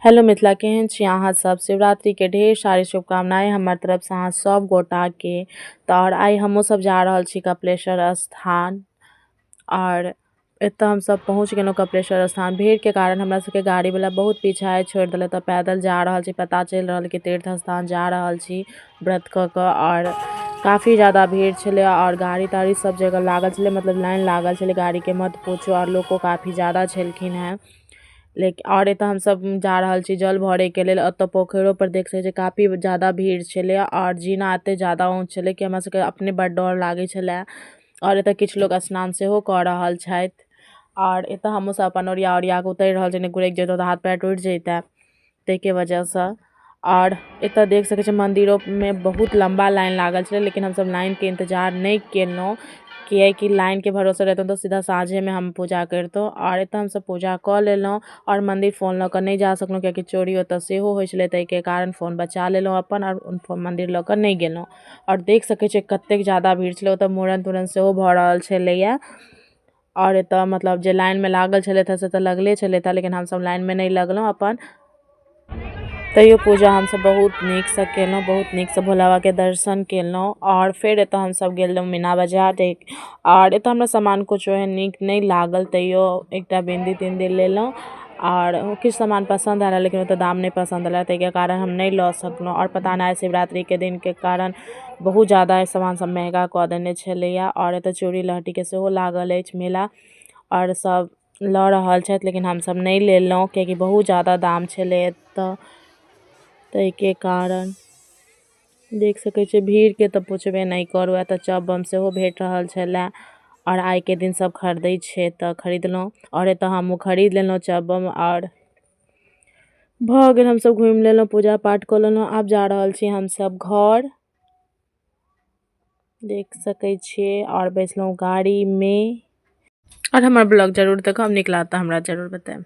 Hello Mithila, केहन छी अहाँ सब? शिवरात्रि के ढेर सारी शुभकामनाएं हमर तरफ से अहाँ सब गोटा के। तऽ और आइ हमहूँ सब जा रहल छी कपिलेश्वर स्थान और एतऽ हमसब पहुँच गेलहुँ कपिलेश्वर स्थान। भीड़ के कारण हमरा सबके गाड़ी वाला बहुत पीछा छोड़ि देलक, तऽ पैदल जा रहल छी। पता चलि रहल कि तीर्थ स्थान जा रहल छी व्रत कऽ कऽ। और काफी ज्यादा भीड़ छलै और गाड़ी ताड़ी सब जगह लागल छलै, मतलब लाइन लागल छलै गाड़ी के, मत पूछू। और लोको काफी ज्यादा छलखिन हेँ। लेकिन और एतऽ हमसब जा रहल छी जल भरे के लेल। एतऽ पोखरो पर देख सकै छी काफी ज्यादा भीड़ छलै और जीना एते ज्यादा ऊँच छलै कि हमरा सबके अपने बड डर लागै छलै। और एतऽ किछु लोग स्नान सेहो कऽ रहल छथि। और एतऽ हमहूँ सब अपन ओरिया ओरिया कऽ उतरि रहल छी, नहि गुरकि जैतहुँ तऽ हाथ पैर टूटि जैते, ताहिके वजहसँ। और एतऽ देख सकै छी मंदिरो में बहुत लंबा लाइन लागल छलै, लेकिन हमसब लाइन के इंतजार नहि केलहुँ, कियाकि लाइन के भरोसे रहितहुँ तऽ सीधा साँझे में हम पूजा करितहुँ। और एतऽ हमसब पूजा कऽ लेलहुँ और मंदिर फोन लऽ कऽ नहि जा सकलहुँ, कियाकि चोरी ओतऽ सेहो होइ छलै, ताहिके कारण फोन बचा लेलहुँ अपन और मंदिर लऽ कऽ नहि गेलहुँ। और देख सकै छियै कतेक ज्यादा भीड़ छलै ओतऽ, मूड़न तूड़न सेहो भऽ रहल छलैया। और एतऽ मतलब जे लाइन में लागल छलथि से तऽ लगले छलथि, लेकिन हमसब लाइन में नहि लगलहुँ अपन। तैयो पूजा हमसब बहुत नीकसँ केलहुँ, बहुत नीकसँ भोला बाबाके दर्शन केलहुँ। और फेर एतऽ हमसब गेलहुँ मीना बाजार। और एतऽ हमरा सामान कुछो एहन नीक नहि लागल, तैयो एकटा बिन्दी तिन्दी लेलहुँ। और किछु सामान पसन्द आयल, लेकिन ओतऽ दाम नहि पसन्द आयल, ताहिके कारण हम नहि लऽ सकलहुँ। और पता नहि शिवरात्रिके दिनके कारण बहुत ज्यादा सामान सब महगा कऽ देने छलैया। और एतऽ चूड़ी लहठीके सेहो लागल अछि मेला और सब लऽ रहल छथि, लेकिन हमसब नहि लेलहुँ कियाकि बहुत ज्यादा दाम छलै एतऽ, ताहिके कारण। देख सकै छियै भीड़के तऽ पुछबे नहि करू। एतऽ चॉप बम सेहो भेट रहल छलै और आइके दिन सब खरीदै छै तऽ खरीदलहुँ। और एतऽ हमहूँ खरीद लेलहुँ चॉप बम और भऽ गेल, हमसब घुमि लेलहुँ, पूजा पाठ कऽ लेलहुँ। आब जा रहल छी हमसब घर, देख सकै छियै। और बैसलहुँ गाड़ीमे। और हमर ब्लॉग जरूर देखब, नीक लागत तऽ हमरा जरूर बतायब।